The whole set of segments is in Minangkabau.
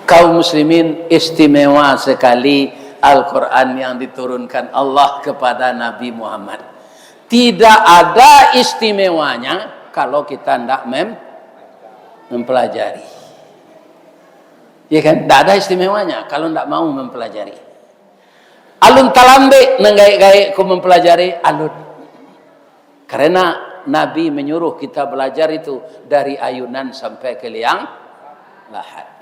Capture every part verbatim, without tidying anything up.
Kaum muslimin, istimewa sekali Al-Quran yang diturunkan Allah kepada Nabi Muhammad. Tidak ada istimewanya kalau kita ndak mem-, mempelajari. Ya kan? Ndak ada istimewanya kalau ndak mau mempelajari. Alun talambek nan gaek-gaek ko mempelajari, alun. Karena Nabi menyuruh kita belajar itu dari ayunan sampai ke liang lahat.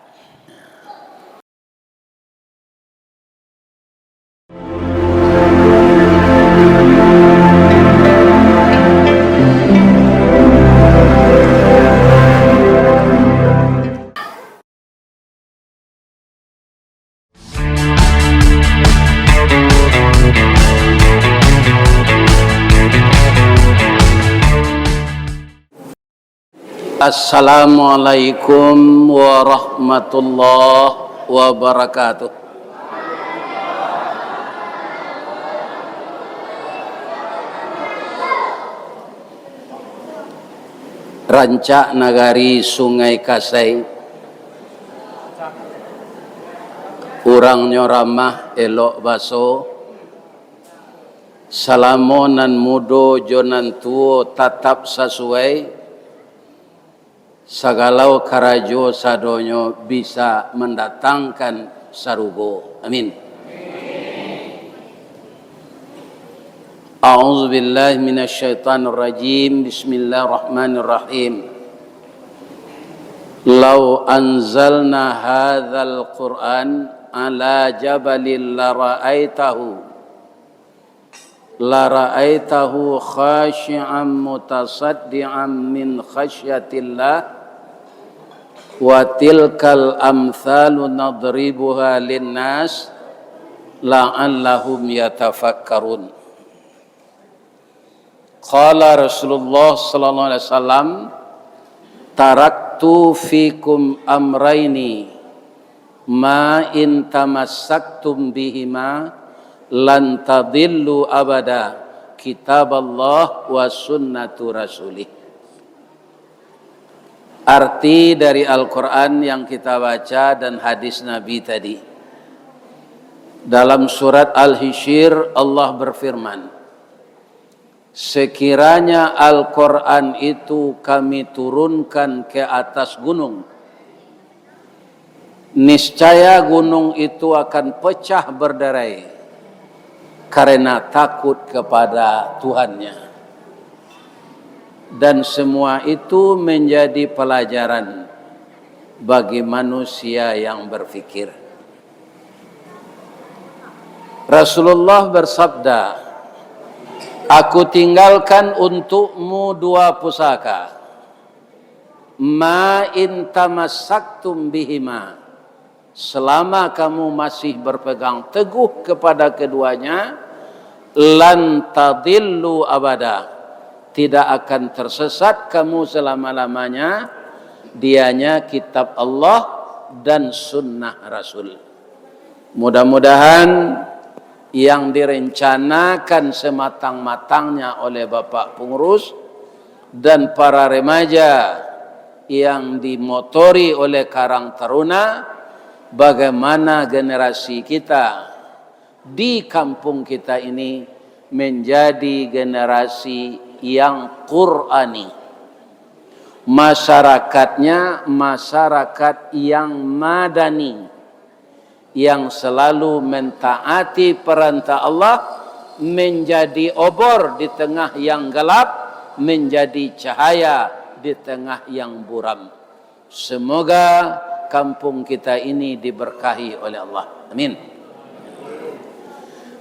Assalamualaikum warahmatullahi wabarakatuh. Rancak nagari Sungai Kasai, urangnyo ramah, elok baso, salamo nan mudo jo nan tuo tatap sasuai, sagalo karajo sadonyo bisa mandatangkan sarugo. Amin. A'udzubillahi minasyaitonirrajim. Bismillahirrahmanirrahim. Lau anzalna hadzal Qur'an ala jabalin lara'aitahu lara'aitahu khasyi'an mutasaddi'an min khasyatillah, wa tilkal amtsalu nadribuha linnas la'allahum yatafakkarun. Qala Rasulullah sallallahu alaihi wasallam, "Taraktu fikum amraini, ma in tamassaktum bihima lan tadillu abada, kitaballah wa sunnatu rasulih." Arti dari Al-Quran yang kita baca dan hadis Nabi tadi. Dalam surat Al-Hijr, Allah berfirman, "Sekiranya Al-Quran itu Kami turunkan ke atas gunung, niscaya gunung itu akan pecah berderai karena takut kepada Tuhannya. Dan semua itu menjadi pelajaran bagi manusia yang berpikir." Rasulullah bersabda, "Aku tinggalkan untukmu dua pusaka. Ma in tamassaktum bihima, selama kamu masih berpegang teguh kepada keduanya, lan tadillu abada, tidak akan tersesat kamu selama-lamanya, dianya kitab Allah dan sunnah Rasul." Mudah-mudahan yang direncanakan sematang-matangnya oleh Bapak Pengurus dan para remaja yang dimotori oleh Karang Taruna, bagaimana generasi kita di kampung kita ini menjadi generasi yang Qurani. Masyarakatnya masyarakat yang madani, yang selalu mentaati perintah Allah, menjadi obor di tengah yang gelap, menjadi cahaya di tengah yang buram. Semoga kampung kita ini diberkahi oleh Allah. Amin.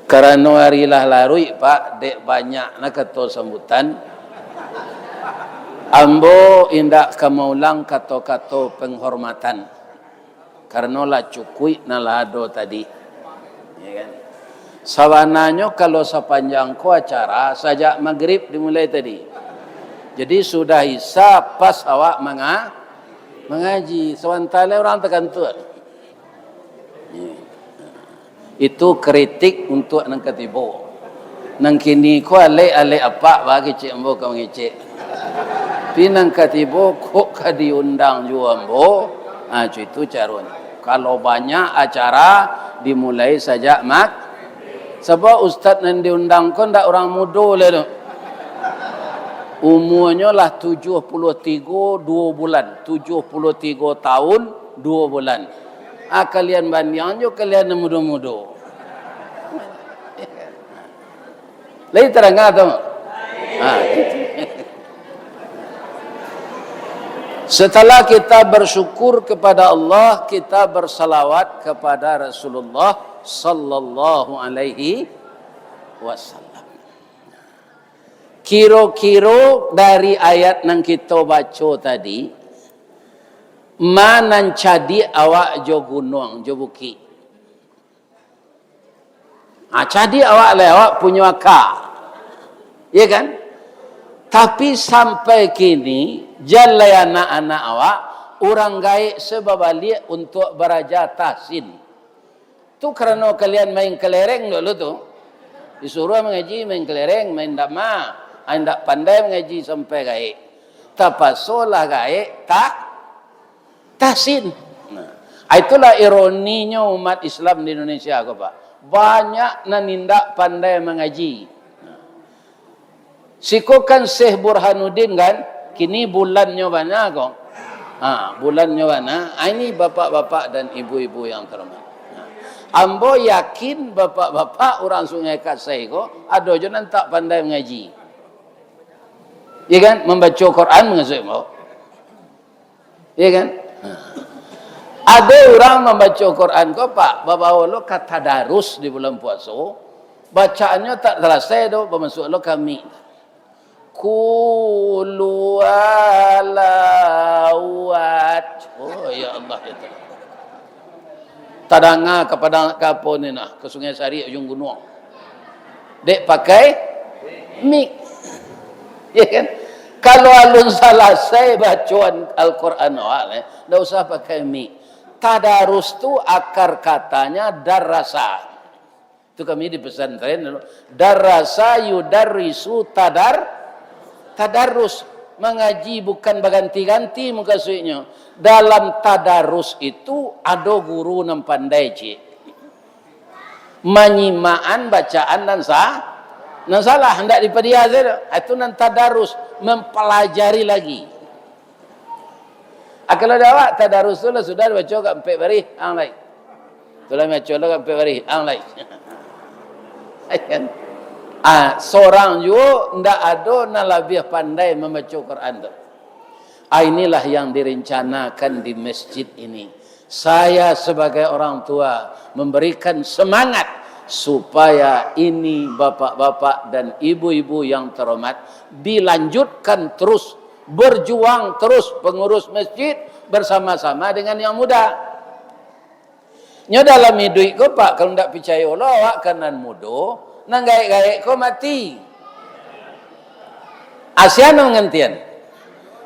Karano ari lah laruik, Pak, dek banyak na kato sambutan, ambo indak ka maulang kato-kato penghormatan, karano lah cukuik nan lah ado tadi. Ya kan? Sabananyo, kalau sapanjang ko acara, sajak magrib dimulai tadi. Jadi, sudah Isya, pas awak manga-, mangaji. Sabanta lai urang takantuak. Itu kritik untuak nan katibo. Nan kini ko alek-alek apak ba kecek ambo ka mangecek. Tapi nan katibo kok ka diundang juo ambo, ha, co itu caronyo. Kalau banyak acara, dimulai sajak mag-, sabab ustaz nan diundang ko ndak urang mudo lai tu. Umuanyo lah tujuah puluah tigo, duo bulan. Tujuah puluah tigo tahun, duo bulan. Ah, kalian bandiang jo kalian nan mudo-mudo. Lai tadanga tu? Ha. Setelah kita bersyukur kepada Allah, kita bersalawat kepada Rasulullah sallallahu alaihi wasallam. Kiro-kiro dari ayat nan kito baco tadi, ma nan cadiak awak jo gunuang, jo bukik? Ha, cadiak awak lai, awak punyo aka. Iya kan? Tapi sampai kini, jan lai anak-anak awak, urang gaek se babaliak untuak baraja tahsin. Tu karano kalian main kelereng dulu tu. Disuruah mangaji main kelereng, main dama. Ah, indak pandai mangaji sampai gaek. Tapasolah gaek, tak Tahsin. Nah, itulah ironinyo umat Islam di Indonesia ko, Pak. Banyak nan indak pandai mangaji. Nah, siko kan Syekh Burhanuddin kan, kini bulannyo bana ko. Ha, bulannyo bana. Ah, ini bapak-bapak dan ibu-ibu yang terhormat. Nah, ambo yakin bapak-bapak urang Sungai Kasai ko, ado jo nan tak pandai mangaji. Iya kan? Mambaco Quran mukasuik ambo. Iya kan? Ha. Ado urang mambaco Quran ko, Pak, babawo lo ka tadarus di bulan puaso, bacaannyo tak salasai do, bamasuak lo ka mik. Kulualawat. Oh, ya Allah, itu. Tadanga ka padang, ka apo ni nah, ka Sungai Sarik, Ujung Gunuang. Dek pakai mik. Ya kan? Kalau alun salasai bacoan Al-Quran awak, eh, ndak usah pakai mik. Tadarus tu akar katanya darasa. Tu kami di pesantren dulu. Darasa yudarrisu tadar-, tadarus. Mangaji bukan baganti-ganti mukasuiknyo. Dalam tadarus itu ado guru nan pandai, ciek. Manyimakan bacaan nan sa-, nan salah, ndak dipadia sajo. Itu nan tadarus, mempelajari lagi. Ah, kalau di awak, tadarus tu lah sudah dibaco ka ampek barih, ang lai. Tu lah baco lah ka ampek barih, ang lai. Kan? Ah, sorang juo ndak ado nan labiah pandai mambaco Quran tu. Ah, inilah yang direncanakan di masjid ini. Saya sebagai orang tua memberikan semangat supaya ini bapak-bapak dan ibu-ibu yang terhormat dilanjutkan terus, berjuang terus pengurus masjid bersama-sama dengan yang muda. Nyo dalam iduik ko, Pak, kalau ndak picayo lo awak ka nan mudo, nan gaek-gaek ko mati. Asian mangantian.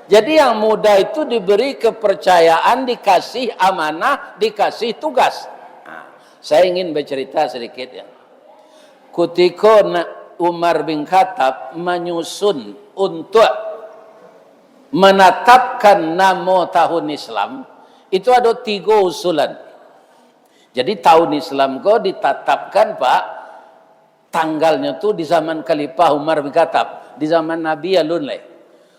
Jadi yang muda itu diberi kepercayaan, dikasih amanah, dikasih tugas. Nah, saya ingin bercerita sedikit ya. Kutiko na-, Umar bin Khattab manyusun untuk menatapkan namo tahun Islam, itu ado tigo usulan. Jadi, tahun Islam ko ditatapkan, Pak, tanggalnyo tu di zaman Khalifah Umar bin Khattab, di zaman Nabi alun lai.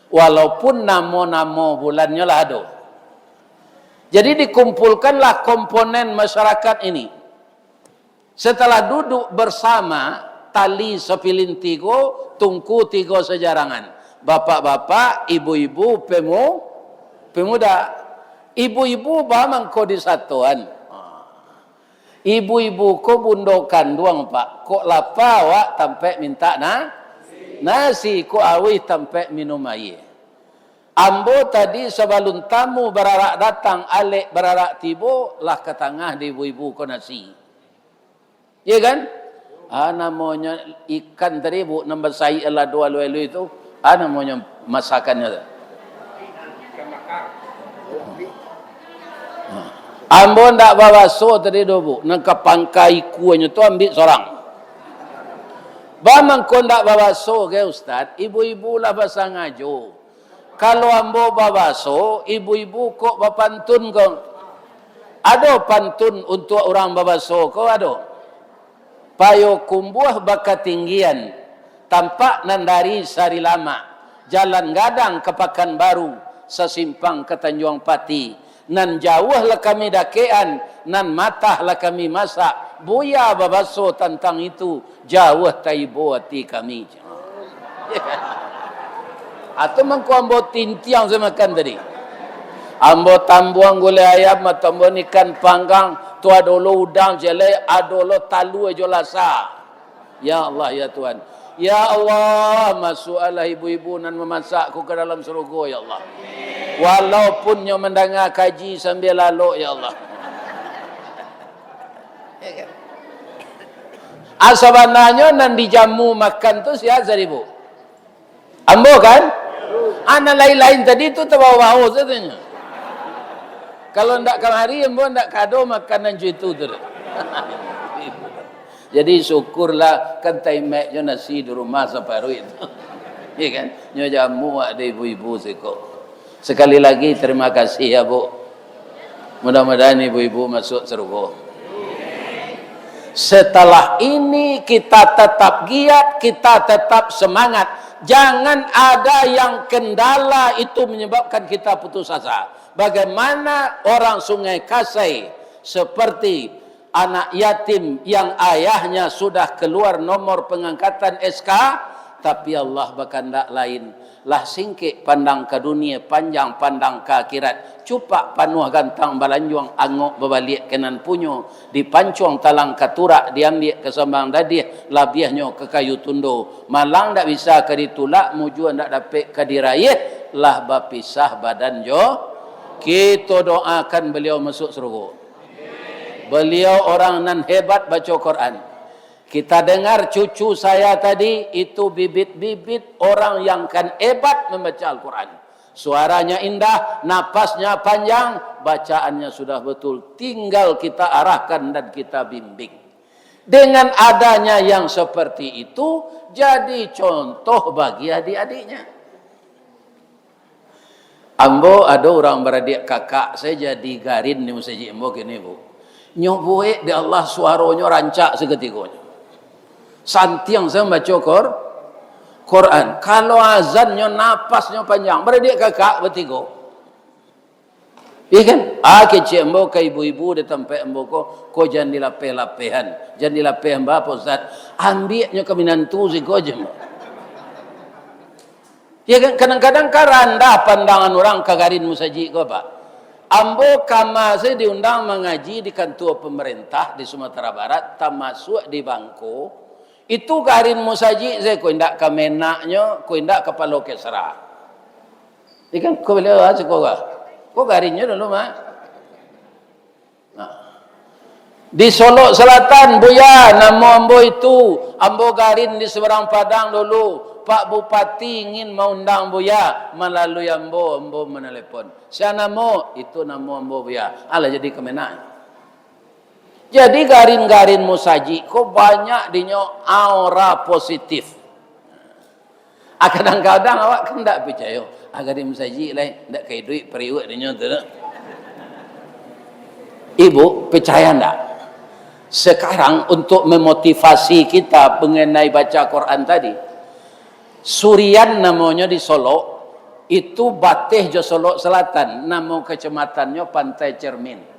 Walaupun namo-namo bulannyo lah ado. Jadi, dikumpulkanlah komponen masyarakat ini. Setelah duduk bersama, tali sapilin tigo, tungku tigo sajarangan. Bapak-bapak, ibu-ibu, pemu-, pemuda. Ibu-ibu ba mangko disatuan. Ibu-ibu ko bundo kanduang, Pak. Kok lapa awak tampek mintak na-, nasi, kok auih tampek minum aia. Ambo tadi sabalun tamu bararak datang, alek bararak tibo, lah ka tangah di ibu-ibu ko nasi. Iya kan? Ah, namonyo ikan tadi, Bu, nan basaik lado alui-alui tu. Ah, namonyo masakannyo tu. Ambo ndak babaso tadi doh, Bu. Nan ka pangka ikuanyo tu ambiak sorang. Ba mangko ndak babaso, ge, Ustaz? Ibu-ibu lah basangajo. Kalau ambo babaso, ibu-ibu kok bapantun ko. Ado pantun untuak urang babaso ko, ado. Payokumbuah bakatinggian, tampak nan dari Sarilamak, jalan gadang ka Pakanbaru, sasimpang ka Tanjuang Pati. Nan jauah lah kami dakekan, nan matah lah kami masak. Buya babaso tantang itu, jauah taibo ati kami. Atau mangko ambo tintiang samakan tadi. Ambo tambuang gulai ayam, atau ambo ikan panggang, tu ado lo udang jelek, ado lo talua jo lasa. Ya Allah, ya Tuhan. Ya Allah, masuaklah ibu-ibu nan mamasak ko ka dalam sarugo, ya Allah. Walaupun nyo mandanga kaji sambia lalok, ya Allah. Ah, sabananyo nan dijamu makan tu sia tadi, Bu? Ambo kan? Ah, nan lain-lain tadi tu tabawo-bawo sajo nyo. Kalau ndak kamari, ambo ndak ka ado makanan jo itu tu. Jadi syukurlah kan taimak jo nasi di rumah saparuik tu. Ya kan? Nyo jamu awak dek ibu-ibu siko. Sekali lagi terima kasih ya, Bu. Mudah-mudahan ibu-ibu masuk surga. Setelah ini kita tetap giat, kita tetap semangat. Jangan ada yang kendala itu menyebabkan kita putus asa. Bagaimana orang Sungai Kasai seperti anak yatim yang ayahnya sudah keluar nomor pengangkatan S K, tapi Allah bakandak lain. Lah singkek pandang ka dunia, panjang pandang ka akhirat. Cupak panuah gantang balanjuang, angok babaliak ka nan punyo. Dipancuang talang ka turak, diambiak ka sambang dadiah, labiahnyo ka kayu tundo. Malang ndak bisa ka ditulak, mujua ndak dapek ka diraiah, lah bapisah badan jo. Kito doakan baliau masuk surga. Beliau orang nan hebat baco Quran. Kita dengar cucu saya tadi, itu bibit-bibit orang yang kan hebat membaca Al-Quran. Suaranya indah, napasnya panjang, bacaannya sudah betul. Tinggal kita arahkan dan kita bimbing. Dengan adanya yang seperti itu, jadi contoh bagi adik-adiknya. Ambo ado urang baradiak kakak, sajo jadi garin di musajik ambo kini, Bu. Nyo buek dek Allah, suaronyo rancak sakutiko nyo. Santiang sajo mambaco Qur-, Quran. Kalau azannyo, napasnyo panjang. Baradiak kakak batigo. Iya kan? Ah, kecek ambo ka ibu-ibu di tampek ambo ko, ko jan dilapeh-lapehan. Jan dilapeh ambo, Pak Ustaz. Ambiaknyo ka minantu siko aja, ambo. Ya kan, kadang-kadang kan randah pandangan urang ka garin musajik ko, Pak. Ambo kama se diundang mangaji di kantua pamarintah di Sumatera Barat, tamasuak di Bangko. Itu garin musajik se, ko indak ka menaknyo, ko indak kapalo kesra. Ikan ko baliau, ah, siko ka. Ko garinnyo dulu, Mak. Nah. Di Solok Selatan, Buya, namo ambo itu, ambo garin di Seberang Padang dulu. Pak Bupati ingin maundang Buya, malalui ambo, ambo manalepon. Sia namo? Itu namo ambo, Buya. Alah jadi kamenak. Jadi garin-garin musajik ko banyak dinyo aura positif. Ah, kadang-kadang awak kan ndak picayo. Ah, garin musajik lai, ndak ka iduik pariuak dinyo tu. Ibu, percaya ndak? Sekarang untuk memotivasi kita mengenai baca Quran tadi, Surian namonyo di Solok, itu bateh jo Solok Selatan, namo kacamatannyo Pantai Cermin.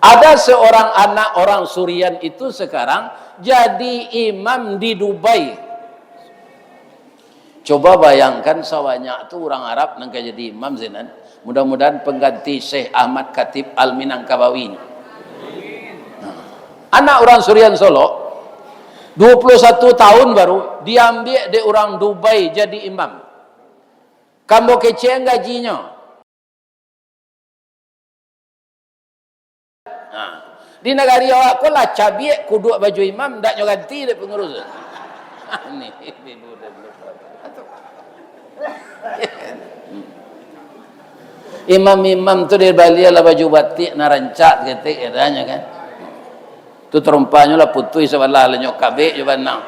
Ada seorang anak orang Surian itu sekarang jadi imam di Dubai. Coba bayangkan sabanyak tu urang Arab nan ka jadi imam sinan. Mudah-mudahan pengganti Syekh Ahmad Khatib Al-Minangkabawi. Nah, anak urang Surian Solok, dua puluh satu tahun baru, diambiak dek urang Dubai jadi imam. Kan ambo kecek gajinyo. Ha. Di nagari awak ko lah cabiak kuduak baju imam, ndak nyo ganti dek pengurus. Ni, ni budak-budak. Imam-imam tu di Bali lah baju batik nan rancak ketek, katonyo kan. Tu tarumpahnyo lah putuih sabalah, lah nyo kabek jo banang.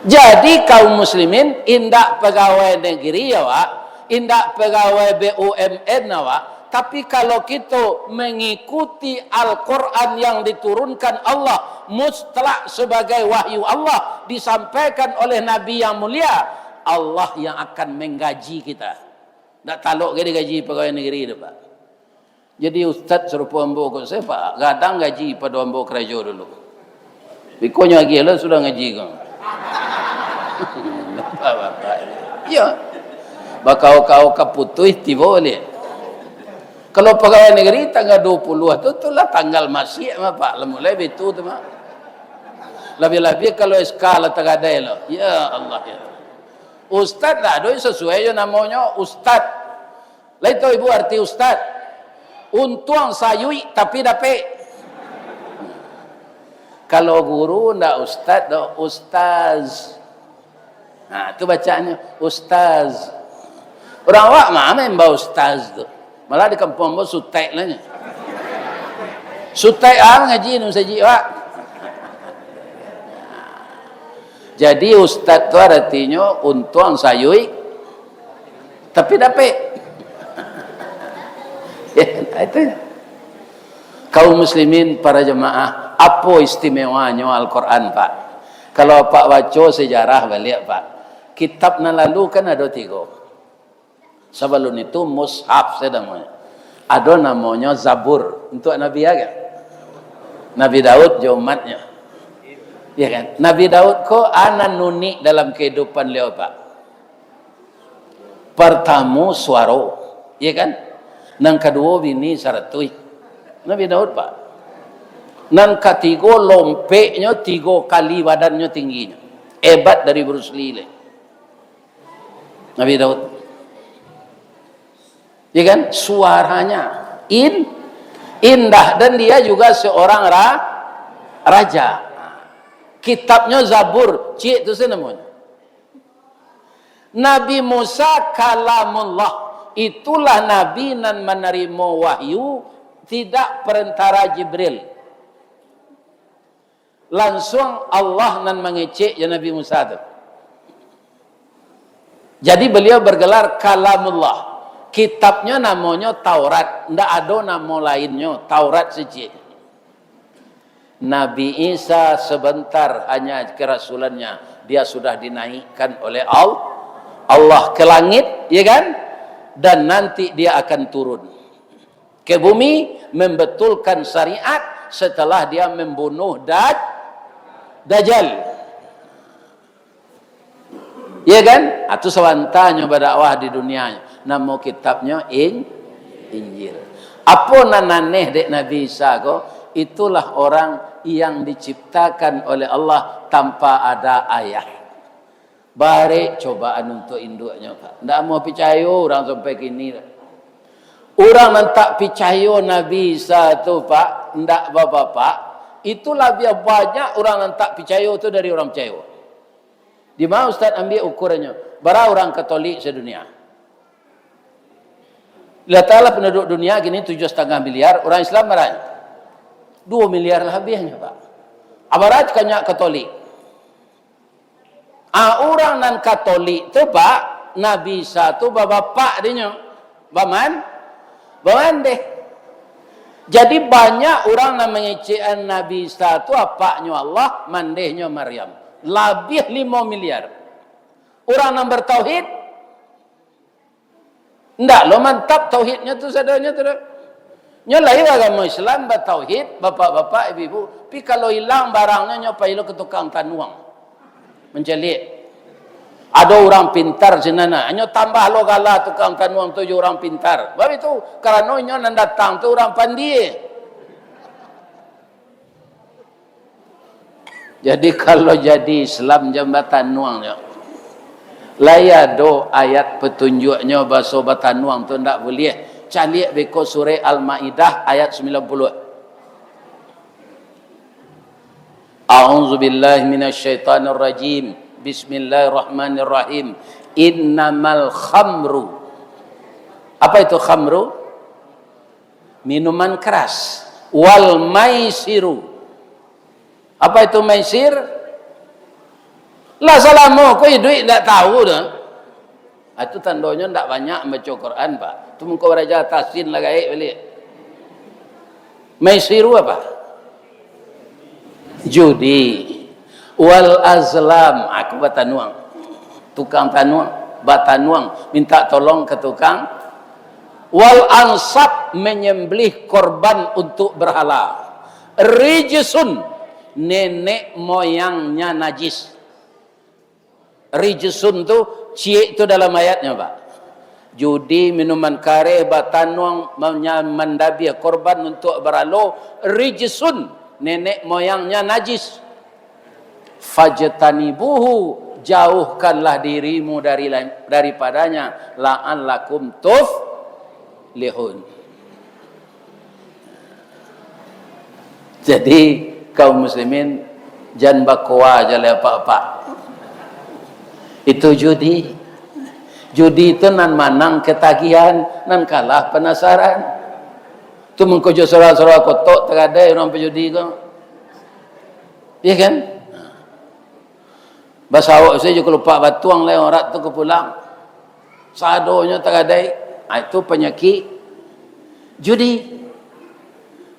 Jadi, kaum muslimin, indak pagawai negeri awak, Indak pegawai B U M N awak, tapi kalau kito mengikuti Al-Quran yang diturunkan Allah mutlak sebagai wahyu Allah, disampaikan oleh Nabi yang mulia, Allah yang akan menggaji kita. Ndak talok ge digaji pegawai negeri tu, Pak. Jadi ustaz sarupo ambo ko, sia, Pak, gadang gaji pado ambo karajo dulu. Ikonyo agiah lah sudah ngaji ko. Bapak-bapak. Iyo. Bakau-kau ka putuih tibo baliak. Kalau pagawai negeri tanggal dua puluh tu, tu lah tanggal masiak mah, Pak. Lah mulai bitu tu mah. Labiah-labiah kalau S K lah tagadai lo. Ya Allah, ya. Ustaz lah, doi sasuai jo namonyo ustaz. Lai tahu ibu arti ustaz? Untuang sayuik tapi dapek. Kalau guru ndak ustaz doh, ustaz. Nah, tu bacaannyo, ustaz. Urang awak mah main ba ustaz tu. Malah di kampuang ambo sutek lah nyo. Sutek ah ngaji nu sajik awak. Jadi ustaz tu aratinyo untuang sayuik tapi dapek. Ya, nah, itu. Kaum muslimin, para jemaah, apo istimewanyo Al-Quran, Pak? Kalau Pak baco sejarah baliak, Pak, kitab nan lalu kan ado tigo. Sabalun itu mushaf sajo namonyo. Ado namonyo Zabur, untuak Nabi agak. Nabi Daud jo umatnyo. Ya kan? Nabi Daud ko a nan unik dalam kehidupan baliau, Pak. Partamo suaro, ya kan? Nan kaduo bini saratuih. Nabi Daud, Pak. Nan katigo lompeknyo tigo kali badannyo tingginyo. Hebat dari Bruce Lee lai. Nabi Daud. Ya kan? Suaranya in-, indah dan dia juga seorang ra-, raja. Kitabnyo Zabur, ciek tu sajo namonyo. Nabi Musa kalamullah, itulah nabi nan manarimo wahyu tidak perantara Jibril. Lansuang Allah nan mangecek jo Nabi Musa tu. Jadi beliau bergelar kalamullah. Kitabnyo namonyo Taurat, ndak ado namo lainnyo, Taurat sajo. Nabi Isa sebentar hanya kerasulannya, dia sudah dinaikkan oleh Al-, Allah ke langit, ya kan? Dan nanti dia akan turun ke bumi membetulkan syariat setelah dia membunuh Daj-, Dajjal. Iya kan? Atu sabantanyo badakwah di dunianyo. Namo kitabnyo In-, Injil. Apo nan aneh dek Nabi Isa ko? Itulah orang yang diciptakan oleh Allah tanpa ada ayah. Barek cobaan untuak induaknyo, Pak. Ndak amuah picayo urang sampai kini, Pak. Urang nan tak picayo Nabi Isa tu, Pak, ndak babapak, itu labiah banyak urang nan tak picayo tu dari urang picayo. Di ma Ustaz ambiak ukurannyo? Bara urang Katolik sadunia? Lah talah penduduk dunia kini tujuah satangah miliar, urang Islam bara? Duo miliar labiahnyo, Pak. Abara banyak Katolik? Ah, urang nan Katolik tu, Pak, Nabi Isa tu babapak dinyo, baman-, bamandeh. Jadi, banyak urang nan mangecekan Nabi Isa tu apaknyo Allah, mandehnyo Maryam. Labiah limo miliar. Urang nan bertauhid, ndak lo mantap tauhidnyo tu sadonyo tu doh. Nyo lahia agamo Islam, batauhid, bapak-bapak, ibu-ibu, tapi kalau ilang barangnyo, nyo pai lo ka tukang tanuang. Mancaliak. Ado urang pintar sinan, nyo tambah lo gala tukang tanuang tu jo urang pintar. Sabab itu, karano inyo nan datang tu urang pandie. Jadi, kalau jadi Islam jan batanuang nyo. Lai ado ayat patunjuaknyo baso batanuang tu ndak buliah. Caliak beko surek Al-Maidah ayat sambilan puluah. A'udzubillahi minasyaitonirrajim. Bismillahirrahmanirrahim. Innamal khamru. Apa itu khamru? Minuman keras. Wal maisiru. Apa itu maisir? Lah salamo ko iduik ndak tahu doh. Itu tandonyo ndak banyak baco Quran, Pak. Tu muko baraja tasin lah gaek baliak. Maisiru apa? Judi. Wal azlam, aku batanuang. Tukang tanuang, batanuang, minta tolong ke tukang. Wal ansab, menyembelih korban untuk berhala. Rijsun, nenek moyangnya najis. Rijsun tu, ciek tu dalam ayatnya, Pak. Judi, minuman kareh, batanuang, manya-, mandabiah korban untuk baralo, rijsun, nenek moyangnya najis. Fajtanibuhu, jauhkanlah dirimu dari, daripadanya, la'allakum tuflihun. Jadi, kaum muslimin, jan bakoa ja lai apak-apak. Itu judi. Judi itu nan manang ketagihan, nan kalah penasaran. Tu mangko jo surau-surau kotok tagadai urang pajudi ko. Iya kan? Basauk sajo kalupak batuang lai, orak tu ka pulang. Sadonyo tagadai. Ah, itu panyakik judi.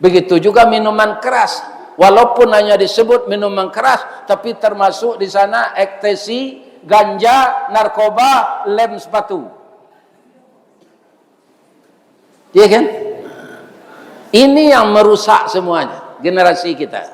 Begitu juga minuman keras. Walaupun hanya disebut minuman keras, tapi termasuk di sana ekstasi, ganja, narkoba, lem sepatu. Iya kan? Ini yang merusak semuanya, generasi kita.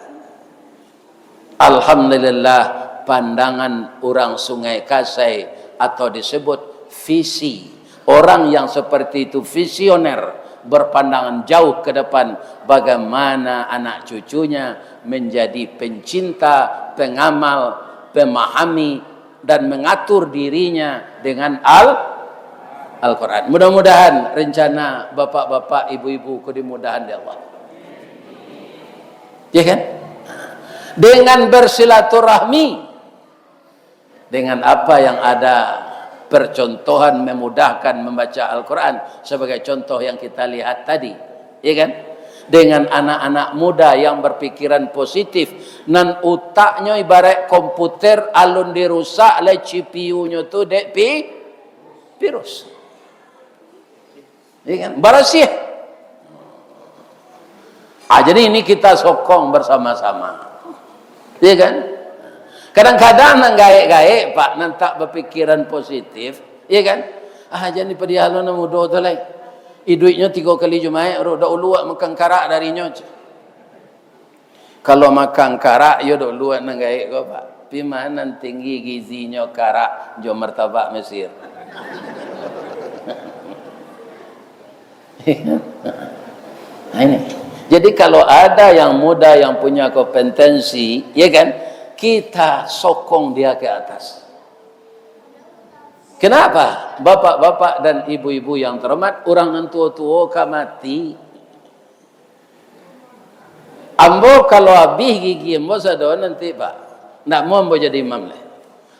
Alhamdulillah, pandangan urang Sungai Kasai atau disebut visi. Orang yang seperti itu visioner, berpandangan jauh ke depan, bagaimana anak cucunya menjadi pencinta, pengamal, pemahami, dan mengatur dirinya dengan Al-, Al-Quran. Mudah-mudahan rencana bapak-bapak, ibu-ibu ko dimudahan dek Allah. Ya kan? Dengan bersilaturahmi, dengan apa yang ada percontohan memudahkan membaca Al-Quran, sebagai contoh yang kita lihat tadi. Ya kan? Dengan anak-anak muda yang berpikiran positif, nan utaknyo ibarat komputer, alun dirusak lai C P U-nyo tu dek pi-, virus. Ya kan? Barasiah. Ah, jadi ini kita sokong bersama-sama. Ya kan? Kadang-kadang nan gaek-gaek, Pak, nan tak berpikiran positif, ya kan? Ah, jadi padialo nan mudo tu lai. Iduiknyo tigo kali Jumaik, dak ulu makan karak darinyo. Kalau makan karak, yo dak ulu nan gaek ko, Pak. Pi ma nan tinggi gizinyo karak jo martabak Mesir. Nah, ini. Jadi, kalau ada yang muda yang punya kompetensi, ya kan, kita sokong dia ke atas. Kenapa? Bapak-bapak dan ibu-ibu yang terhormat, urang nan tuo-tuo ka mati. Ambo kalau abih gigi ambo sado nanti, Pak, ndak mau ambo jadi imam lai.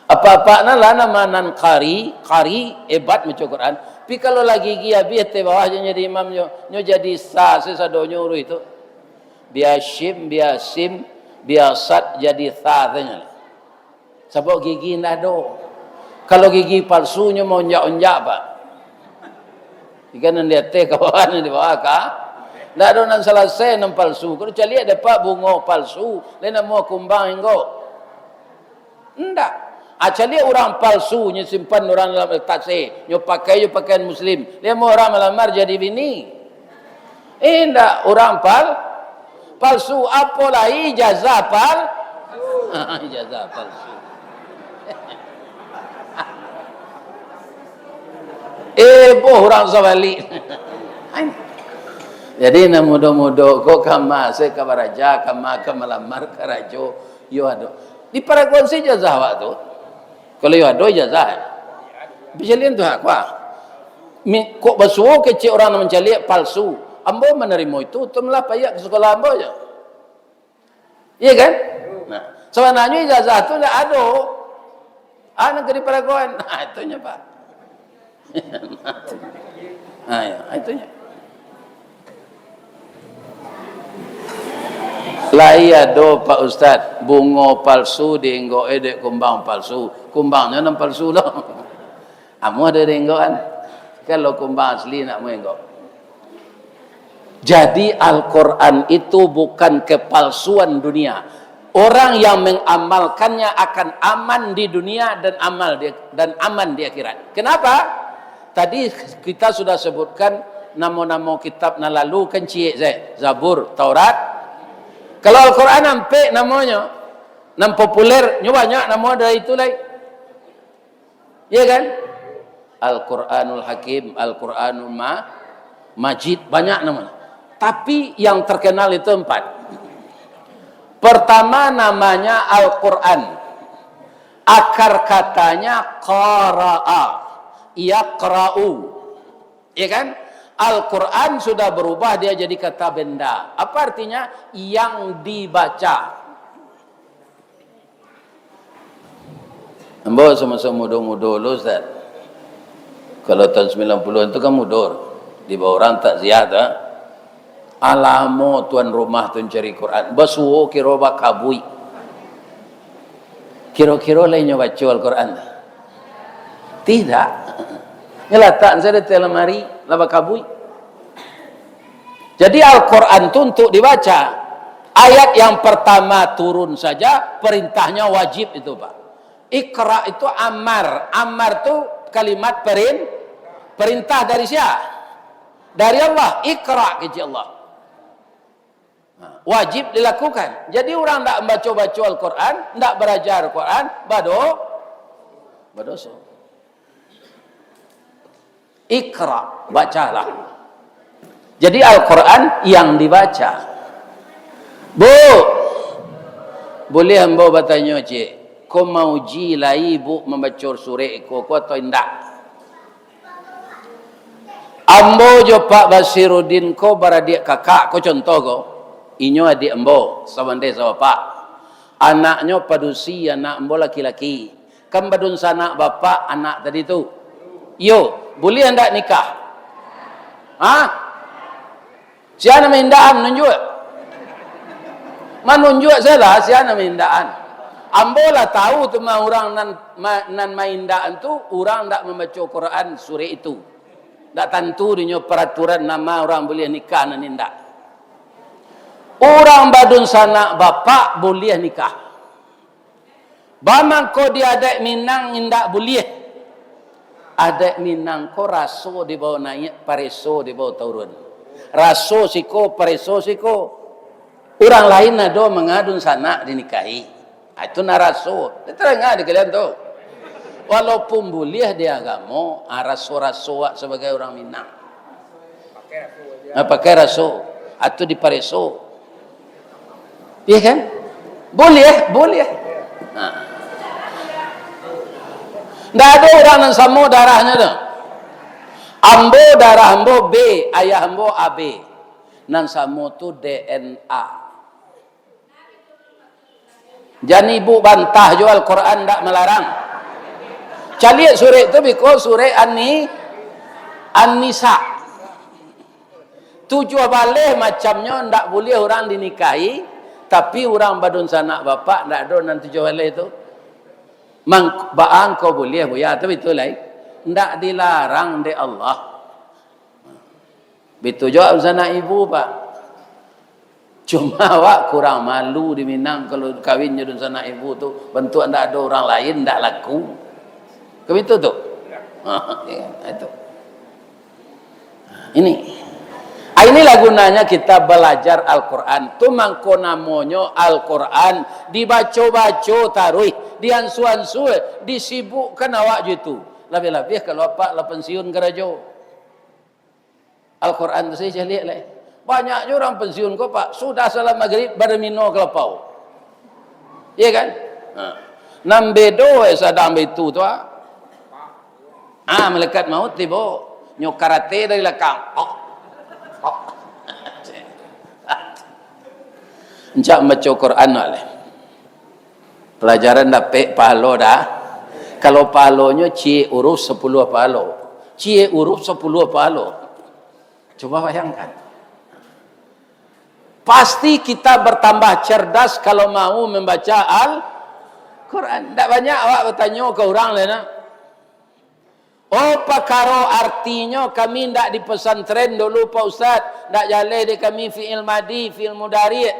Apak-apak nan lah nama nan kari, kari, hebat maco Quran. Tapi kalau lah gigi abih, ateh bawah jan jadi imam nyo, nyo jadi sa se sadonyo uruih tu. Biasim, biasim, biasat jadi sa se nyo. Sabab gigi indak ado. Kalau gigi palsu, nyo maunjak-unjak, Pak. Ikan nan di ateh ka bawah, nan di bawah ka. Indak ado nan salasai nan palsu. Kalau caliak dapek bungo palsu, lai namuah kumbang inggo? Indak. Ah, caliak urang palsu, nyo simpan urang dalam tasik, nyo pakai jo pakaian muslim. Lai namuah urang malamar jadi bini? Indak, urang pal-, palsu. Apo lai ijazah pal-, ijazah palsu. Eh, boh urang sabalik. Jadi, nan mudo-mudo ko kama se ka baraja, kama ka malamar karajo, yo ado. Di paraguan se ijazah awak tu. Kalau yo ado ijazah, eh. Tapi caliak tu hak, wah. Mi-, kok basuo kecek urang nan mancaliak palsu. Ambo manarimo itu, tu malah payah ka sikolah ambo jo. Iya kan? Nah, sabananyo ijazah tu ndak ado. Ah, nan ka diparagoan. Nah, itunyo, Pak. Nah, ya, itunyo. Lai ado, Pak Ustaz, bungo palsu diinggo-e dek kumbang palsu. Kumbangnyo nan palsu lo. Amuah dari enggok kan? Kalau kumbang asli nak muah enggok. Jadi Al-Quran itu bukan kepalsuan dunia. Orang yang mengamalkannya akan aman di dunia dan amal di, dan aman di akhirat. Kenapa? Tadi kita sudah sebutkan namo-namo kitab nan lalu kan ciek sae. Zabur, Taurat. Kalau Al-Quran ampek namonyo, nan populer, nyo banyak namo dari itu lai. Iya kan? Al-Quranul Hakim, Al-Quranul Ma-, Majid, banyak namanya. Tapi yang terkenal itu empat. Pertama namanya Al-Quran. Akar katanya qara'a, yaqra'u. Iya kan? Al-Quran sudah berubah, dia jadi kata benda. Apa artinya? Yang dibaca. Ambo samasa mudo-mudo dulu, Ustaz. Kalau tahun sembilan puluhan tu kan mudo. Di bawah urang takziah tu, ah. Alamo tuan rumah tu mancari Quran. Basuo kiro bakabuik. Kiro-kiro lai nyo baco Al-Quran? Tidak. Nyo latak sajo di lamari, lah bakabuik. Jadi Al-Quran tu untuk dibaca. Ayat yang pertama turun saja, perintahnya wajib itu, Pak. Iqra itu amar. Amar tu kalimat perin-, perintah dari sia? Dari Allah. Iqra, kecek Allah. Nah, wajib dilakukan. Jadi urang ndak baco-baco Al-Quran, ndak baraja Al-Quran, bado-, badoso. Iqra, bacalah. Jadi Al-Quran yang dibaca. Bu, buliah ambo batanyo, Cik? Ko mauji lai Ibu mambaco surek iko ko atau indak? Ambo jo Pak Basiruddin ko baradiak kakak ko, contoh ko. Inyo adiak ambo, sabandai sabapak. Anaknyo padusi, anak ambo laki-laki. Kan badunsanak bapak anak tadi tu. Iyo, buliah ndak nikah? Ha? Sia nan maindakan, nunjuak. Manunjuak sajolah, sia nan maindakan. Ambo lah tahu tu mah urang nan ma-, nan maindakan tu, urang ndak mambaco Quran surek itu. Ndak tantu dinyo peraturan nama urang buliah nikah nan indak. Urang badunsanak bapak buliah nikah. Bamangko di adaik Minang indak buliah. Adaik Minang ko raso dibawa naiak, pareso dibawa turun. Raso siko, pareso siko. Urang lain ado manga dunsanak dinikahi. Ah, itu nan raso. Tarang di kalian tu. Walaupun buliah di agamo, ah, raso-raso awak sabagai urang Minang. Ah, pakai raso. Atau dipareso. Iya kan? Buliah, buliah. Nah. Ndak ado urang nan samo darahnyo tu. Ambo, darah ambo B, ayah ambo A B. Nan samo tu D N A. Jan Ibu bantah jo, Al-Quran ndak malarang. Caliak surek tu biko surek Ani-, An-Nisa. Tujuah baleh macamnyo ndak buliah urang dinikahi, tapi urang badunsanak bapak ndak ado nan tujuah baleh tu. Mang-, baa ko buliah, Buya, tu bitu lai. Ndak dilarang dek Allah. Bitu juo dunsanak ibu, Pak. Cuma awak kurang malu di Minang, kalau kawin jo dunsanak ibu tu, bantuak ndak ado urang lain, ndak laku. Kan bitu tu? Ha, ya, itu. Ini. Ah, inilah gunanya kita balajar Al-Quran. Tu mangko namonyo Al-Quran, dibaco-baco taruih, diansua-ansua, disibukkan awak jo itu. Labiah-labiah kalau apak lah pensiun karajo. Al-Quran tu sajo caliak lai. Banyak juo urang pensiun ko, Pak, sudah salat Magrib, badomino ka lapau. Iya kan? Ha. Nan bedo, eh, sadang baitu tu, ah. Ah, malaikat maut tibo. Nyo karate dari lakang. Tok. Tok. Rancak mambaco Quran, Pak, lai. Palajaran dapek pahalo dah. Kalau pahalonyo ciek uruf sapuluah pahalo. Ciek uruf sapuluah pahalo. Coba bayangkan. Pasti kita bertambah cerdas kalau mau membaca Al-Quran. Ndak banyak awak batanyo ka urang lai, nak. Oh, pakaro artinyo kami ndak di pesantren dulu, Pak Ustaz. Ndak jaleh di kami fi'il madi, fi'il mudari'.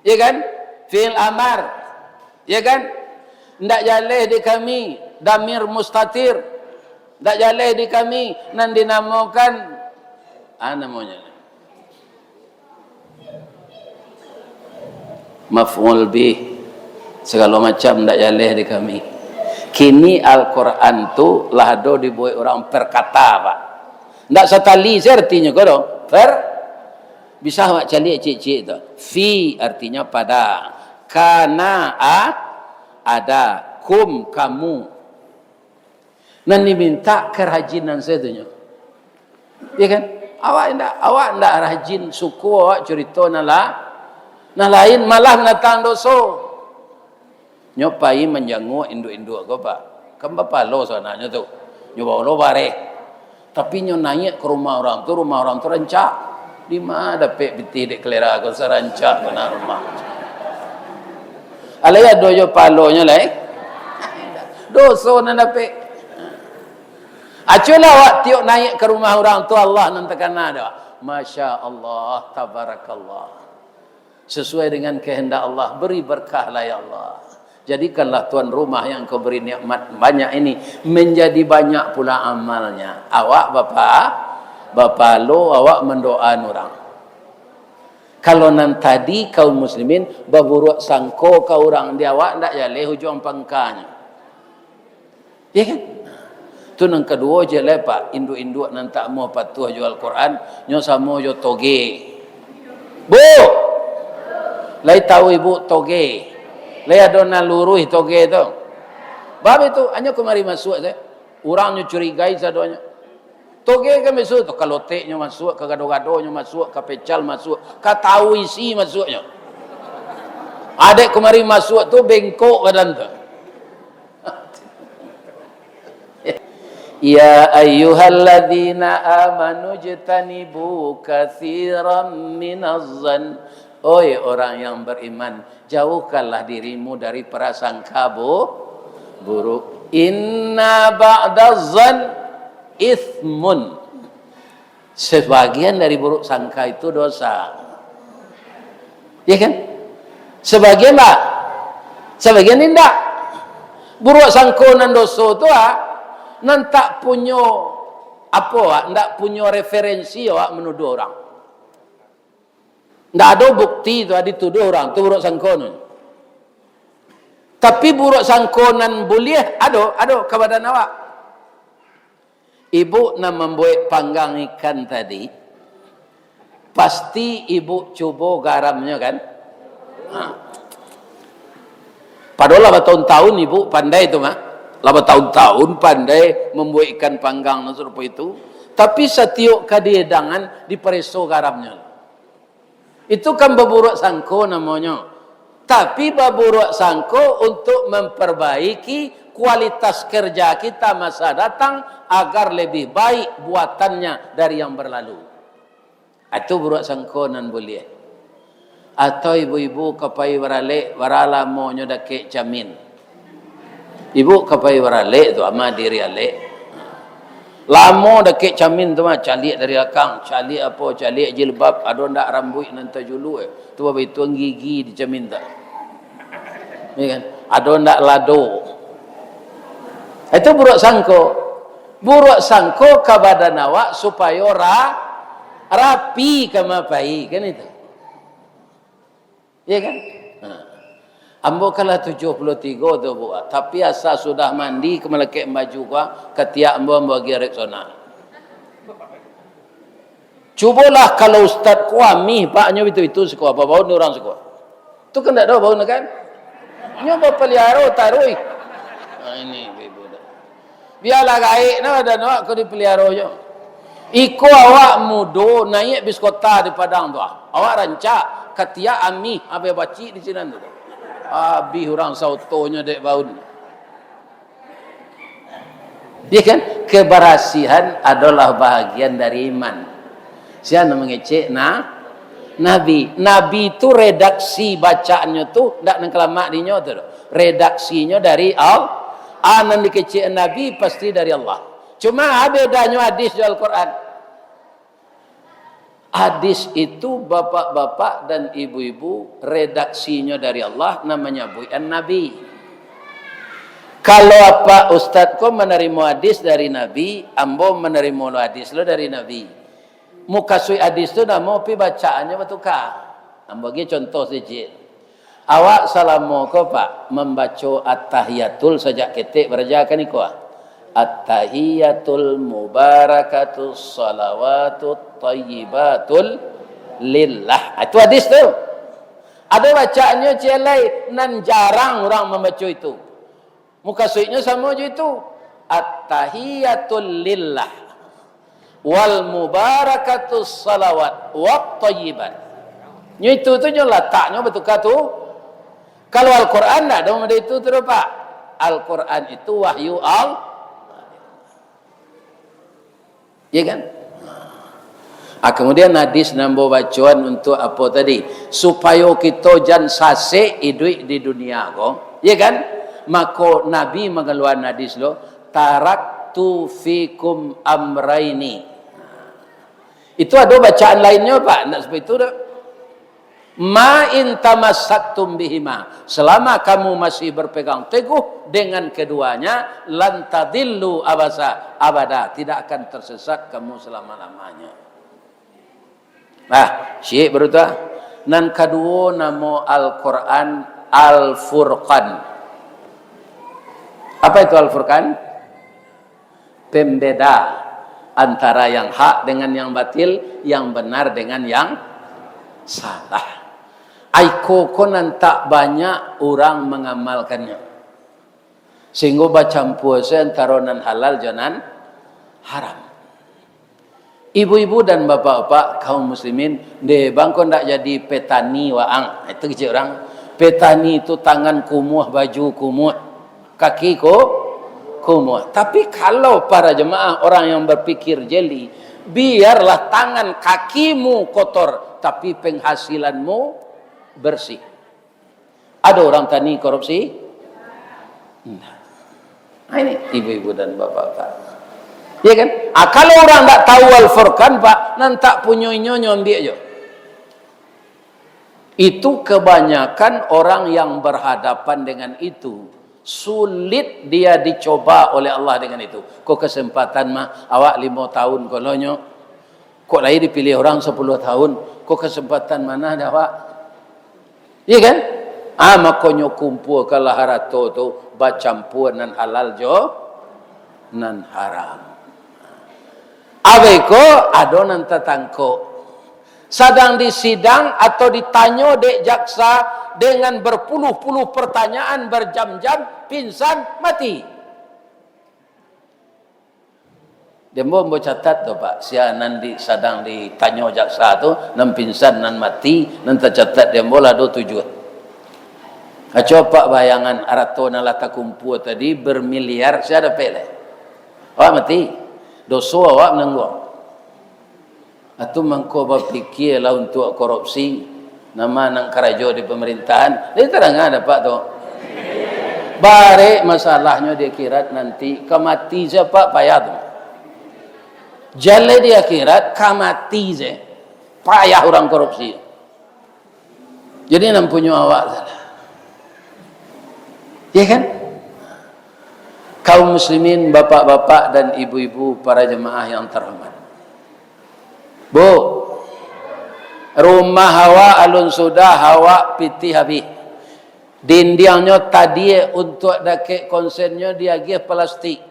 Ya kan? Fi'il amar. Ya kan? Ndak jaleh di kami damir mustatir. Ndak jaleh di kami nan dinamokan, ah, namonyo, maf'ul bih, sagalo macam ndak jaleh di kami. Kini Al-Quran tu lah ado dibuek urang per kata, Pak. Ndak satali se artinyo ko do. Per, bisa awak caliak ciek-ciek tu. Fi artinyo pada. Kana, a, ada. Kum, kamu. Nan dimintak karajinan sajo tu nyo. Ya kan? Awak indak, awak indak rajin, suko awak curito nan la-, nan lain, malah mandatang doso. Nyo pai manjanguak induak-induak ko, Pak. Kan bapalo sabananyo tu. Nyo bawa lo bareh. Tapi nyo naiak ka rumah urang tu, rumah urang tu rancak. Di ma dapek pitih dek kalera ko sarancak bana rumah. Alai ado jo palonyo lai. Doso nan dapek. Aculah awak tiok naiak ka rumah urang tu, Allah nan takana do. Masya Allah, tabarakallah. Sesuai dengan kehendak Allah, beri berkahlah ya Allah. Jadikanlah tuan rumah yang Kau beri nikmat banyak ini menjadi banyak pula amalnya. Awak bapa, bapalo, awak mandoaan urang. Kalau nan tadi kaum muslimin baburuak sangko ka urang di awak, ndak jaleh ujuang pangkanyo. Ya kan? Tu nan kaduo je lai, Pak, induak-induak nan tak amuah patuah jo Al-Quran, nyo samo jo toge. Bu! Lai tahu ibu toge? Lai ado nan luruih toge tu? Bab itu, anyo kumari masuak se. Urang nyo curigai sadonyo. Toge kan biaso tu, ka loteknyo masuak, ka gado-gadonyo masuak, ka pecal masuak, ka tahu isi masuaknyo. Adek kumari masuak tu bengkok badan tu. Ya ayyuhalladzina amanu jtanibu katsiran minaz zan. Oi orang yang beriman, jauhkanlah dirimu dari prasangka bu-, buruk. Inna ba'daz zan itsmun. Sebagian dari buruk sangka itu dosa. Ya kan? Sebagian, Pak. Sebagian indak. Buruk sangko nan doso tu, ah, nan tak punyo apo, ah, ndak punyo referensi, ah, menuduh orang. Ndak ado bukti tu, ah, dituduh orang tu buruk sangko tu. Tapi buruk sangko nan buliah ado, ado ka badan awak. Ibu nan mambuek panggang ikan tadi, pasti ibu cubo garamnyo, kan? Ha. Padahal lah batahun-tahun ibu pandai tu mah. Lah batahun-tahun pandai mambuek ikan panggang nan sarupo itu. Tapi satiok ka dihidangan, dipareso garamnyo. Itu kan baburuak sangko namonyo. Tapi baburuak sangko untuk memperbaiki kualitas kerja kita masa datang agar lebih baik buatannya dari yang berlalu. Itu buruak sangko nan buliah. Atau ibu-ibu ka pai baralek, bara lamonyo dakek camin. Ibu ka pai baralek tu, ama diri alek. Lamo dakek camin tu mah, caliak dari lakang, caliak apo, caliak jilbab, ado ndak rambuik nan tajuluk, eh. Tu babituang gigi di camin tu. Ya kan? Ado ndak lado. Itu buruak sangko. Buruak sangko ka badan awak supayo ra-, rapi ka ma pai, kan itu. Ya kan? Nah. Ambo kan lah tujuah puluah tigo tu, Bu. Tapi asa sudah mandi, ka malakek baju ko, katiak ambo, ambo agiah Rexona. Cubolah kalau ustad ko amih, Pak, nyo bitu-bitu siko, apo bau ni urang siko? Tu kan ndak ado bau ni kan? Nyo bapaliaro taruih. Nah, ini ibu-ibu dah. Bialah gaek nah badan awak ko dipaliaro jo. Iko awak mudo naiak bis kota di Padang tu ah. Awak rancak, katiak amih, abih bacik di sinan tu. Abih urang saotonyo dek baun. Ya kan? Kebersihan adalah bahagian dari iman. Sia nan mangecek na-, Nabi. Nabi tu redaksi bacaannyo tu ndak nan kalamak dinyo tu. Redaksinyo dari Al-, A nan dikecek Nabi pasti dari Allah. Cuma, a bedanyo hadis jo Al-Quran. Hadis itu, bapak-bapak dan ibu-ibu, redaksinyo dari Allah, nan manyabuik Nabi. Kalau apak ustad ko manarimo hadis dari Nabi, ambo manarimo lo hadis lo dari Nabi. Mukasuik hadis tu namo, tapi bacaannyo batuka. Ambo agiah contoh saketek. Awak salamo ko, Pak, mambaco At-Tahiyatul sajak ketek baraja kan iko, ah. At-tahiyatul mubarakatus salawatut thayyibatul lillah. Ah, itu hadis tu. Ado bacaannyo ciek lai, nan jarang urang mambaco itu. Mukasuiknyo samo jo itu. At-tahiyatul lillah wal mubarakatus salawat wat thayyibat. Nyo itu tu nyo lataknyo batuka tu. Kalau Al-Quran ndak ado model itu tu doh, Pak. Al-Quran itu wahyu Allah. Ya kan? Ah, kemudian hadis nan ambo bacoan untuk apo tadi? Supayo kito jan sasek iduik di dunia ko. Ya kan? Mako Nabi mangaluan hadis lo, "Taraktu fikum amraini." Itu ado bacaan lainnyo, Pak. Ndak seperti itu doh. "Ma in tamassaktum bihima," selama kamu masih berpegang teguh dengan keduanya, "lan tadillu abasa abada," tidak akan tersesat kamu selama-lamanya. Nah, syik baru tu, ah. Nan kaduo, namo Al-Quran Al-Furqan. Apa itu Al-Furqan? Pembeda antara yang hak dengan yang batil, yang benar dengan yang salah. Iko ko nan tak banyak urang mangamalkannyo, sahinggo bacampua se antaro nan halal jo nan haram. Ibu-ibu dan bapak-bapak, kaum muslimin, deh bang ko ndak jadi petani waang. Itu kecek urang. Petani tu tangan kumuah, baju kumuah, kaki ko kumuah. Tapi kalau para jemaah, orang yang berpikir jeli, biarlah tangan kakimu kotor, tapi penghasilanmu bersih. Ado urang tani korupsi? Indak. Nah, ini ibu-ibu dan bapak-bapak. Ya kan? Ah, kalau urang ndak tahu Al-Furqan, Pak, nan tak punyo inyo, nyo ambiak jo. Itu kebanyakan orang yang berhadapan dengan itu, sulit dia dicoba oleh Allah dengan itu. Ko kesempatan mah, awak limo tahun kolonyo, kok lai dipilih orang sepuluh tahun, ko kesempatan mah dah, Pak. Iya kan? Ah, makonyo kumpuakanlah harato tu, bacampua nan halal jo nan haram. Abih ko, ado nan tatangkok. Sadang disidang atau ditanyo dek jaksa dengan berpuluh-puluh pertanyaan, berjam-jam, pingsan, mati. Di ambo, ambo catat tu, Pak, sia nan di, sadang ditanyo jaksa tu, nan pingsan, nan mati, nan tacatat di ambo lah ado tujuah. Kaco Apak bayangan, arato nan lah takumpua tadi bermiliar, sia dapek lai? Awak mati. Doso awak manangguang. Atu mangko bapikialah untuak korupsi, nama nan karajo di pamarintahan. Jadi tarang dapek tu. Barek masalahnyo di akhirat nanti, ka mati sia Pak payah tu. Jaleh di akhirat, ka mati sia payah urang korupsi. Jadi nan punyo awak salah. Ya kan? Kaum muslimin, bapak-bapak dan ibu-ibu, para jemaah yang terhormat. Bu, rumah awak alun sudah, awak pitih abih. Dindiangnyo tadiak, untuak dakek konsennyo diagiah plastik.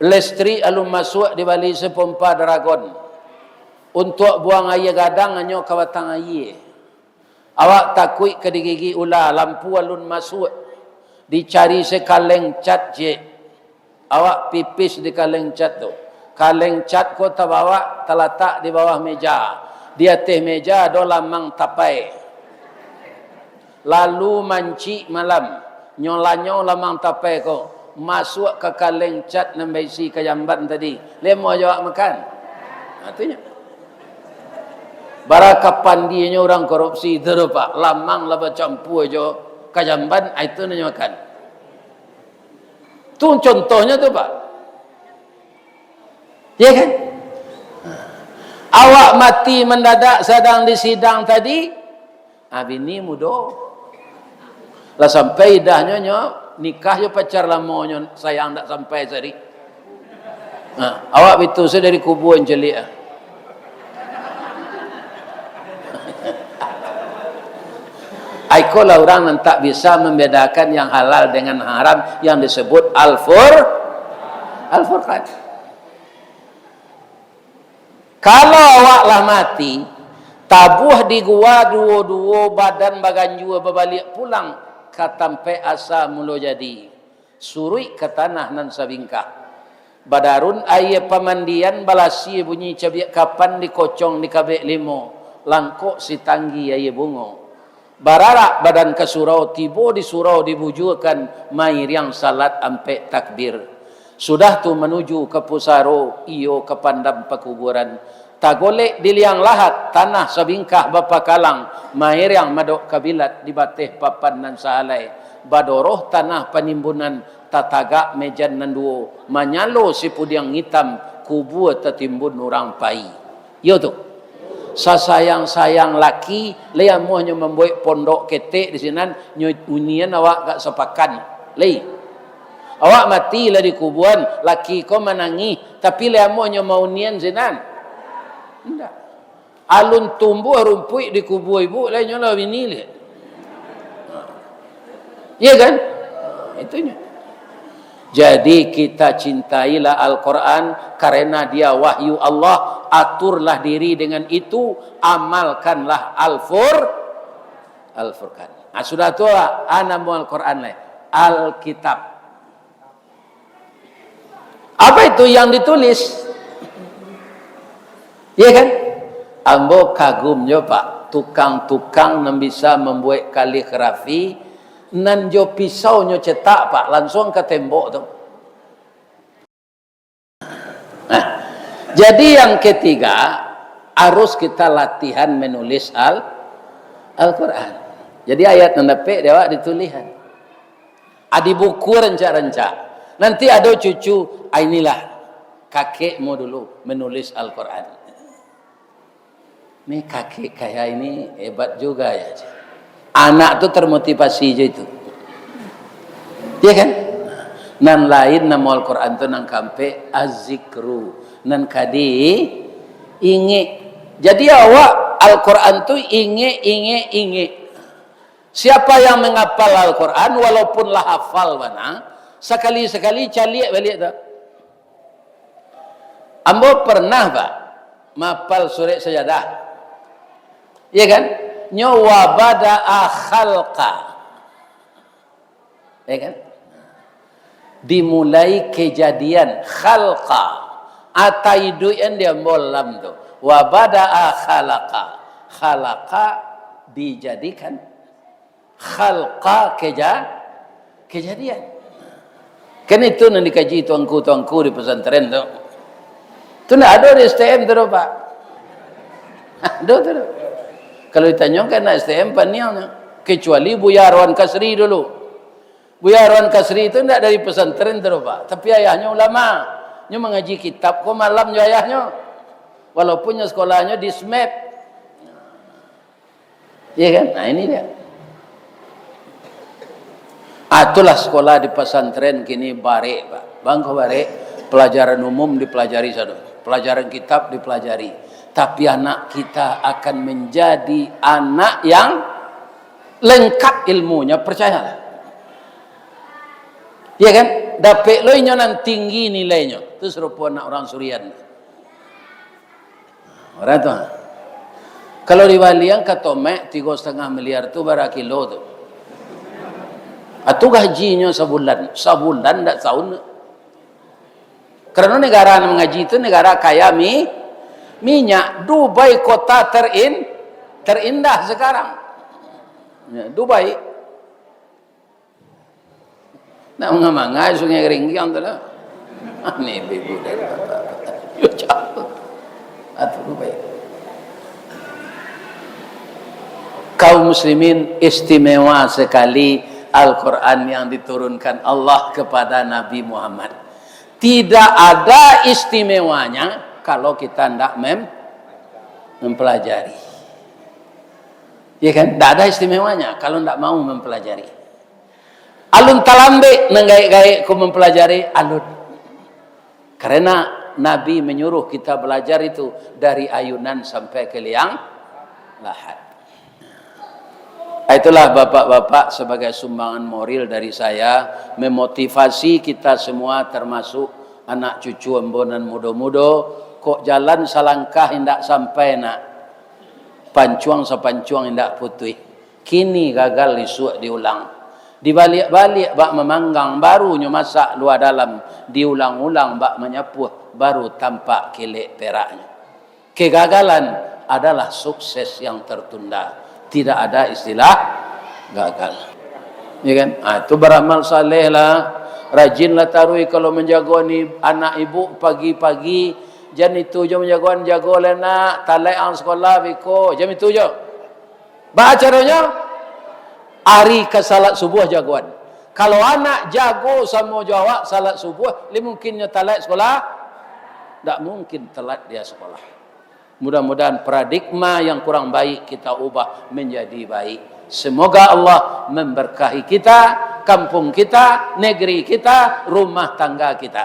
Listrik alun masuak, dibali se pompa Dragon. Untuak buang aia gadang, hanyo ka batang aia. Awak takuik ka digigik ula, lampu alun masuak. Dicari se kaleng cat ciek. Awak pipis di kaleng cat tu. Kaleng cat ko tabawak, talatak di bawah meja. Di ateh meja ado lamang tapai. Lalu mancik malam, nyo lanyau lamang tapai ko, masuak ka kaleng cat nan baisi kajamban tadi. Lemo jo awak makan. Ha, tu nyo. Bara ka pandianyo urang korupsi tu, Pak. Lamang lah bacampua jo kajamban, ha, itu nan nyo makan. Tu contohnyo tu, Pak. Ya kan? Awak mati mendadak sadang di sidang tadi, ah, bini mudo. Lah sampai idahnyo, nyo nikah jo pacar lamonyo, sayang ndak sampai sari. Nah, awak bitu se dari kubua celiak, ah. Ai, ikolah urang nan tak bisa membedakan yang halal dengan haram, yang disebut Al-Fur-, Al-Furqan. Kalau awak lah mati, tabuah di gua duo-duo badan baganjua babaliak pulang ka tampek asa mulo jadi. Suruik ka tanah nan sabingkah. Badarun aia pamandian, balasi bunyi cabiak kapan, dikocong di kabek limo, langkok sitanggi aia bungo. Bararak badan ka surau, tibo di surau dibujuakan, mairiang salat ampek takbir. Sudah tu manuju ka pusaro, iyo ka pandam pakuburan. Tagolek di liang lahat, tanah sabingkah bapakalang, mairiang madok kabilat di bateh papan nan sahalai. Badoroh tanah panimbunan, tatagak mejan nan duo, manyalo sipudiang itam, kubua tatimbun urang pai. Iyo tu. Sasayang-sayang laki, lai amuahnyo mambuek pondok ketek di sinan, nyo unian awak agak sapakan. Lai. Awak mati lah dikubuan, laki ko manangih, tapi lai amuahnyo maunian sinan. Indak. Alun tumbuah rumpuik di kubua ibu, lai nyo lah bini liak. Iya kan? Nah, itunyo. Jadi, kita cintailah Al-Quran, karena dia wahyu Allah, aturlah diri dengan itu, amalkanlah Al-Fur-, Al-Furqan. Nah, sudah tu, ah, namo Al-Quran lai, Alkitab. Apa itu yang ditulis? Iya kan? Ambo kagum jo, Pak, tukang-tukang nan bisa mambuek kaligrafi, nan jo pisaunyo cetak, Pak, lansuang ka tembok tu. Nah, jadi yang ketiga, harus kita latihan menulis Al-, Al-Quran. Jadi ayat nan dapek di awak ditulihan. Adi buku rancak-rancak. Nanti ado cucu, "Ah, inilah kakekmu dulu menulis Al-Quran." Ni kakek kaya ini hebat juga ya. Anak tu termotivasi je itu. Ya kan? Nan lain namo Al-Quran tu nan kampek, Az-Zikru. Nan kadi, ingek. Jadi awak Al-Quran tu ingek, ingek, ingek. Siapa yang menghafal Al-Quran, walaupun lah hafal bana, sakali-sakali caliak baliak tu. Ambo pernah, Pak, mapal surek Sajadah. Iya kan? Nyo wabada'a khalqa. Iya kan? Dimulai kejadian khalqa. Ata iduik an di ambo lam tu. Wabada'a khalaqa. Khalaqa dijadikan. Khalqa keja-, kejadian. Kan itu nan dikaji tuanku-tuanku di pesantren tu. Tu ndak ado di S T M tu doh, Pak. Ado tu doh. Kalau ditanyo kan anak S T M paniang nyo. Kecuali Buya Arwan Kasri dulu. Buya Arwan Kasri tu ndak dari pesantren tu doh, Pak. Tapi ayahnyo ulama. Nyo mangaji kitab ko malam jo ayahnyo. Walaupun nyo sekolahnyo di S M E P. Iya kan? Nah, ini dia. Ah, itulah sekolah di pesantren kini barek, Pak. Bangko barek, pelajaran umum dipelajari sado, pelajaran kitab dipelajari. Tapi anak kita akan menjadi anak yang lengkap ilmunya, percayalah. Iya kan? Dapek lo inyo nan tinggi nilainyo. Tu serupo anak orang Surian. Orang tu, ha. Kalau dibalian ka tomek tigo setengah miliar tu bara kilo tu. Atu gajinyo sabulan, sabulan ndak saun. Karano negara nan mangaji tu negara kaya mi-, minyak. Dubai kota terin-, terindah sekarang. Ya, Dubai. Nak manga-manga Sungai Ringgiang tu lah. Ni ibu dari bapak. Yo, cakap. Atu baik. Kaum muslimin istimewa sekali Al-Quran yang diturunkan Allah kepada Nabi Muhammad. Tidak ada istimewanya kalau kita ndak mem-, mempelajari. Ya kan? Ndak ada istimewanya kalau ndak mau mempelajari. Alun talambek nan gaek-gaek ko mempelajari, alun. Karena Nabi menyuruh kita belajar itu dari ayunan sampai ke liang lahat. Itulah bapak-bapak sebagai sumbangan moral dari saya, memotivasi kita semua termasuk anak cucu ambo nan mudo-mudo, kok jalan salangkah indak sampai nak, pancuang sapancuang indak putuih. Kini gagal isuak diulang. Dibaliak-baliak bak mamanggang, barunyo masak lua dalam, diulang-ulang bak manyapuah, baru tampak kilek peraknyo. Kegagalan adalah sukses yang tertunda. Tidak ada istilah gagal. Ya kan? Ah, itu baramal saleh lah. Rajinlah taruih kalau manjago ni anak ibu pagi-pagi. Jan itu jo manjagoan, jago lah nak, talek ang sekolah biko. Jan itu jo. Baa caronyo? Ari ka salat subuah jagoan. Kalau anak jago samo jo awak salat subuah, lai mungkin nyo talek sekolah? Ndak mungkin telat dia sekolah. Mudah-mudahan paradigma yang kurang baik kita ubah menjadi baik. Semoga Allah memberkahi kita, kampung kita, negeri kita, rumah tangga kita,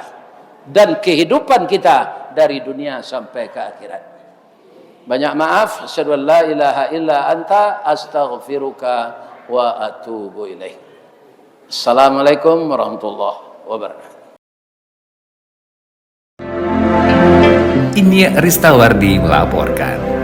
dan kehidupan kita dari dunia sampai ke akhirat. Banyak maaf. Asyhadu an la ilaha illa anta, astaghfiruka wa atubu ilaik. Assalamualaikum warahmatullahi wabarakatuh. Ini Ristawardi melaporkan.